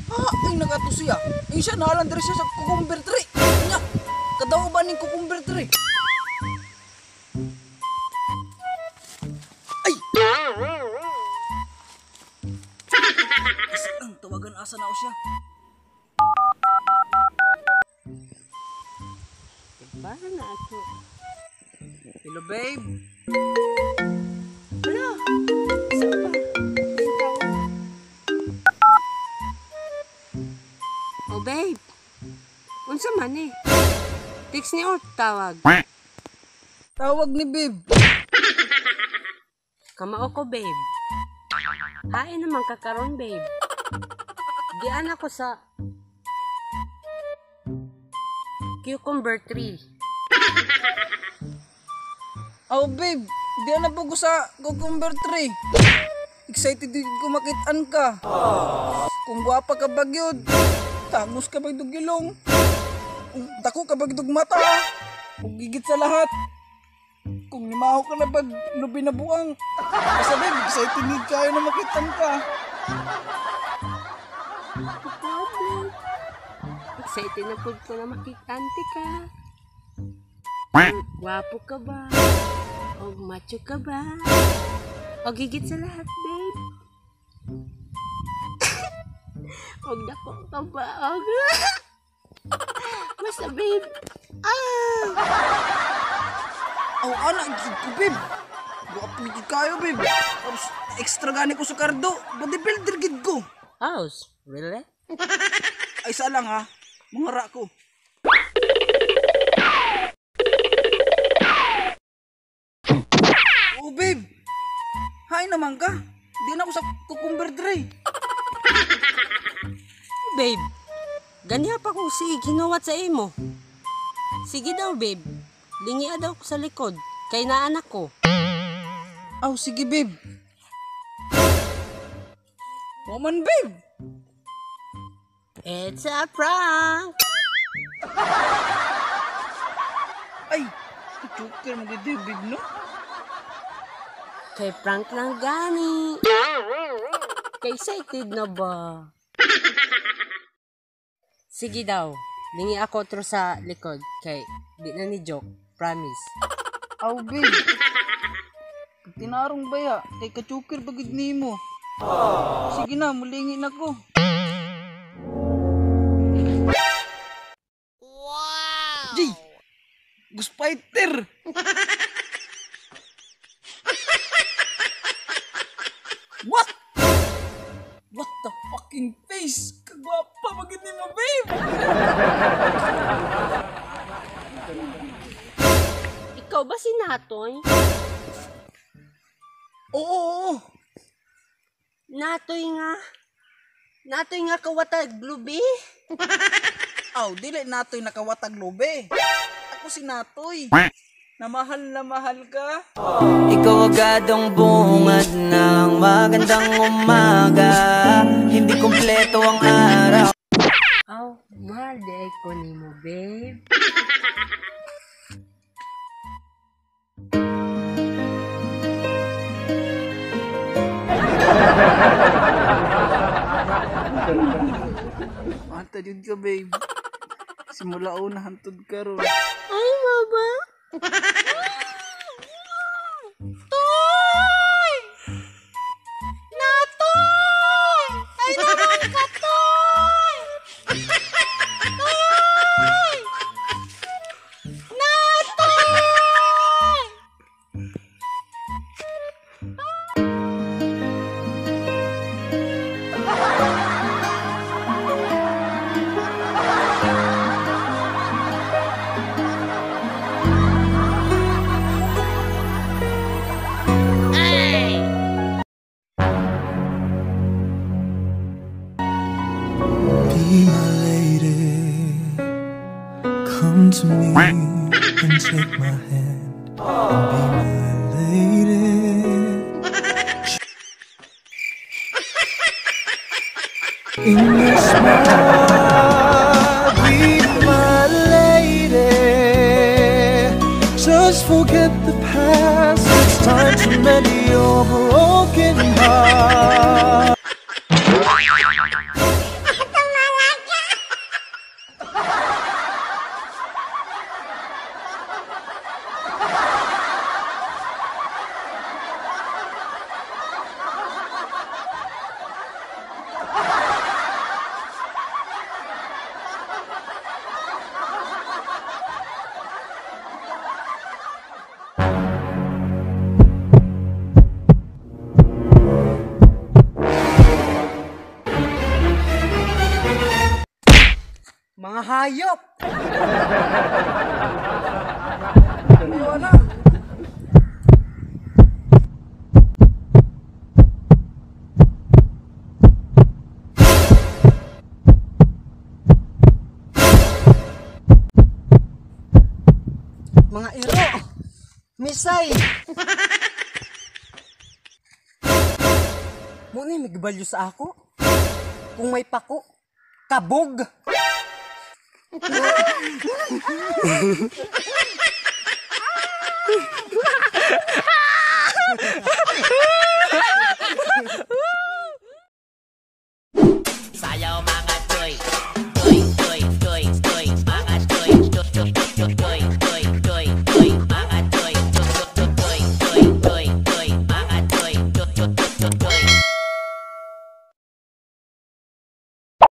Ah, ay nagato siya. Ay siya, nahalan diri siya sa cucumber tree. Nya, kadaw ba ning cucumber tree? Ay! Isa lang, tawagan asa na ako siya. Para na ako. Hello, babe. Hala, saan pa? Ikaw. Oh, babe. Unsa man eh? Text ni or tawag? Tawag ni babe. Kamao ko, babe. Hain naman kakaron, babe. Dian ako sa cucumber tree. Oh, babe. Di na po ko sa cucumber tree. Excited din ko makitaan ka. Kung gwapa ka bagyod, tangos ka bagdog ilong. Kung dako ka bagdog mata. Kung gigit sa lahat. Kung nimaho ka na bag, lubi na buang. Basta babe, excited din kayo na makitaan ka. Ikaw, babe. Excited na po ko na makikante ka. Gwapo ka ba? O macho ka ba? O gigit sa lahat, babe? O dako ka ba? O basta, babe. Ah! Oh, anak, gid ko, babe. Gwapo gid kayo, babe. Tapos, extra gani ko sa kardo. Bodybuilder gid ko. House, really? Ay, sa lang ha. Mga ra ko. Oh, babe. Hi naman ka. Di na ako sa cucumber tree. Babe, ganyan pa kung sige ginuwat sa imo. Sige daw, babe. Lingia daw ko sa likod. Kay naanak ko. Aw, sige, babe. Woman, babe. It's a prank! Ay, joker mo gid, babe, no? Kay prank lang gani. Kay excited na ba? Sige daw. Lingi ako tro sa likod. Kay di na ni joke. Promise. Aw, babe. Tinarong baya, kay ka-joker ba gid nimo? Sige na, mulingi na ko. Wow! Jay! Ghost fighter! What? What the fucking face? Kagwapa magid nimo, babe! Ikaw ba si Natoy? Oo, oo, oo. Natoy nga. Natoy nga kawatag lubi. Aw, dili Natoy nakawatag lubi. Ako si Natoy. Na mahal ka. Ikaw agad ang bungad ng magandang umaga. Hindi kumpleto ang araw. Aw, mahal di ko nimo, babe. Mata din ka, babe. Simula una, hantod ka ron. Ay, mama. Toy! Natoy! Ay, naman ka, Toy! Toy! Natoy! Be my lady, come to me and take my hand and be my lady. In your smile, be my lady. Just forget the past. It's time to mend your broken heart. Mga hayop! Ayaw na. Mga iro! Misay! Muna may gibalyo sa ako. Kung may pako, kabog! Sayaw.